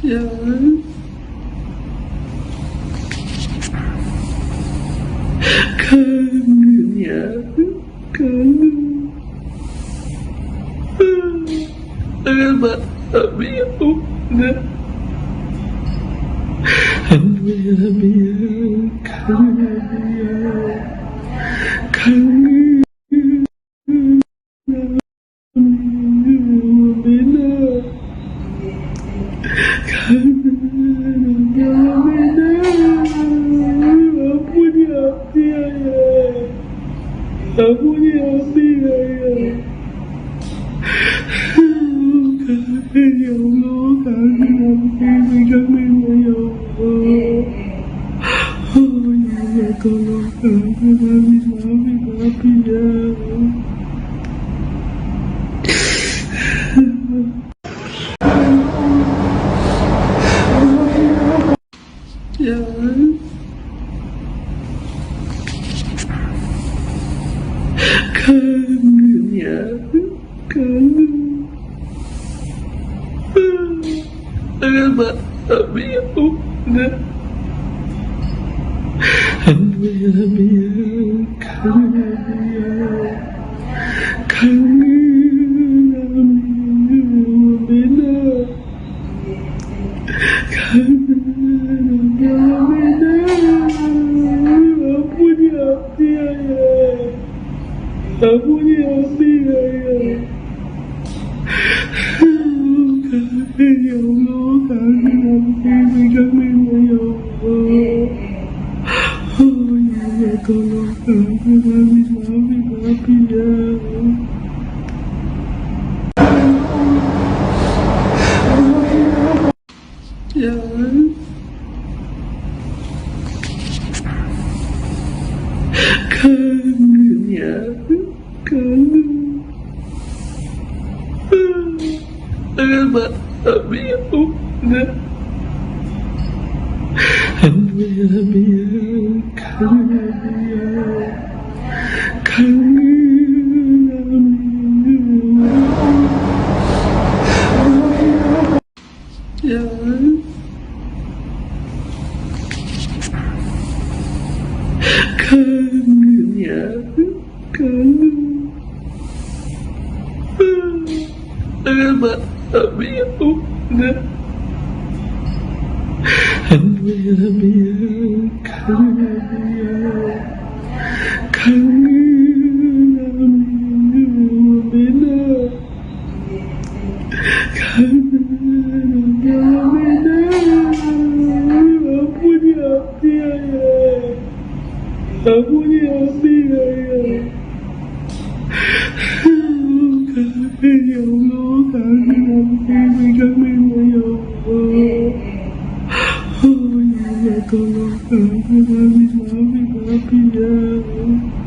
Ya. Kangen ya, kangen. Ya tolong maafin papi ya. Ya. Kangen ya, kangen. Ya Allah, kangen kangen ya Allah. Oh ya tolong maafin maafin papi ya. Ya. Kangen ya, kangen. Ya. Kangen ya, kangen. Ya Allah, kangen kangen ya Allah. Oh ya tolong maafin maafin papi ya.